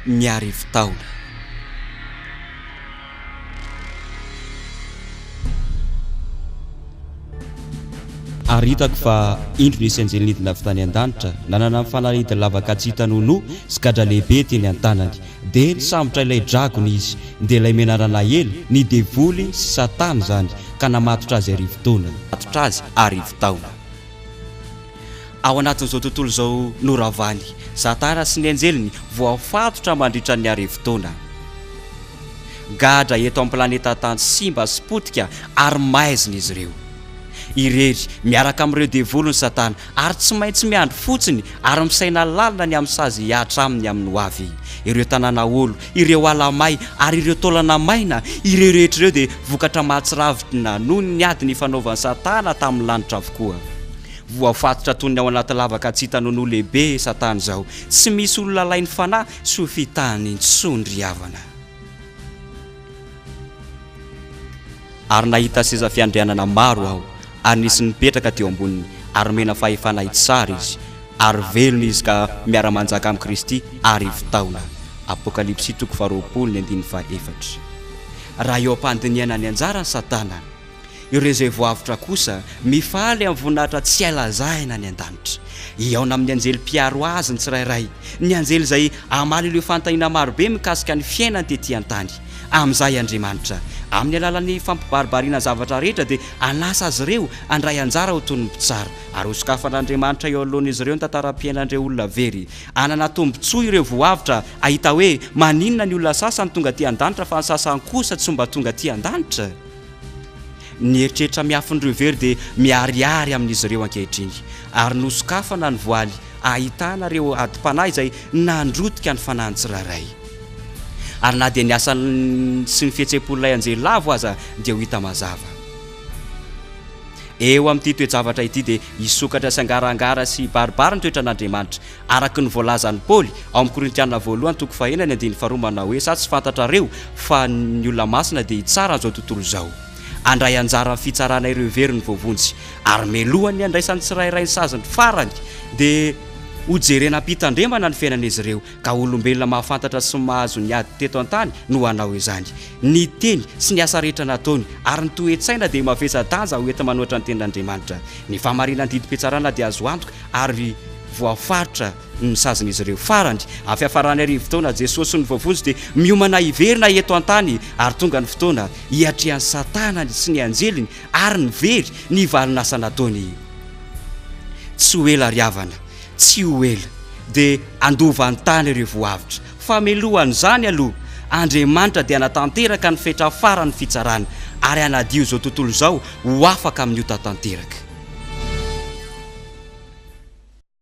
ny arivotaona. Ary hitako fa indro nisy anjely nidina avy tany an-danitra, nanana ny fanalahidin'ny lavaka tsy hita nonoa sy gadra lehibe teny an-tanany. Dia nisambotra ilay dragona izy, dia ilay menarana ela, ny devoly sy Satana izany, ka namatotra azy arivotaona. Namatotra azy arivotaona. Ao anatin'izao tontolo izao noravany, Satana sy ny anjeliny voafatotra mandritra ny arivotaona. Gadra eto amin'ny planeta Tany simba sy potika ary maizina izy ireo. Irery, miaraka amin'ireo devoliny Satana, ary tsy maintsy miandry fotsiny ary misaina lalina ny amin'ny sazy hihatra aminy amin'ny hoavy. Ireo tanàna haolo, ireo ala may ary ireo taolana maina, ireo rehetra ireo dia vokatra mahatsiravina noho ny ady nifanaovan'i Satana tamin'ny lanitra avokoa. Voafatotra toy ny ao anaty lavaka tsy hita nonoa lehibe Satana izao. Tsy misy olona alainy fanahy sy ho fitahany intsony ry havana. Ary nahita seza fiandrianana maro aho, ary nisy nipetraka teo amboniny, ary nomena fahefana hitsara izy, ary velona izy ka miara-manjaka amin'i Kristy arivotaona. Apokalypsy toko faharoapolo ny andininy fahaefatra. Raha eo am-pandinihana ny anjaran'i Satana, Ireo izay voavotra kosa mifaly amin'ny voninahitra tsy hay lazaina any an-danitra. Hihaona amin'ny anjely mpiaro azy ny tsirairay, ny anjely izay hamaly ireo fanontaniana marobe mikasika ny fiainany tetỳ an-tany. Amin'izay Andriamanitra, amin'ny alalan'ny fampibaribariana ny zavatra rehetra, dia hanasa azy ireo handray anjara ho toy ny mpitsara. Ary hosokafan'Andriamanitra eo anoloan'izy ireo ny tantaram-piainan'ireo olona very. Hanana tombontsoa ireo voavotra hahita hoe maninona ny olona sasany tonga aty an-danitra fa ny sasany kosa tsy mba tonga aty an-danitra. Ny eritreritra miafin'ireo very dia miharihary amin'izy ireo ankehitriny, ary nosokafana ny voaly ahitana ireo adim-panahy izay nandrotika ny fanahin'ny tsirairay. Ary na dia ny asany sy ny fihetseham-pon'ilay anjely lavo aza dia ho hita mazava. Eo amin'ity toe-javatra ity dia hisokatra sy hangarahangara sy hibaribary ny toetran'Andriamanitra, Araka ny voalazan'i Paoly ao amin'ny Korintiana voalohany toko fahenina ny andininy faharoa manao hoe, Sa tsy fantatrareo fa ny olona masina dia hitsara an'izao tontolo izao? Handray anjara amin'ny fitsarana ireo very ny voavonjy, ary melohan'ny handraisan'ny tsirairay ny saziny farany, dia hojerena am-pitandremana ny fiainan'izy ireo, ka olombelona mahafantatra sy mahazo ny ady teto an-tany no hanao izany. Ny teny sy ny asa rehetra nataony ary ny toe-tsaina dia mavesa-danja ho enti-manoatra ny tenin'Andriamanitra. Ny fahamarinan'ny didim-pitsarana dia azo antoka ary voafaritra ny sazin'izy ireo. Farany, amin'ny fiafaran'ny arivotaona, Jesosy sy ny voavonjy dia miomana hiverina eto an-tany, ary tonga ny fotoana hiatrehan'i Satana sy ny anjeliny ary ny very ny valin'asa nataony. Tsy ho ela ry havana, tsy ho ela, dia handova ny tany ireo voavotra. Fa mialohan'izany aloha, Andriamanitra dia hanatanteraka ny fetra faran'ny fitsarana ary hanadio izao tontolo izao ho afaka amin'ny ota tanteraka.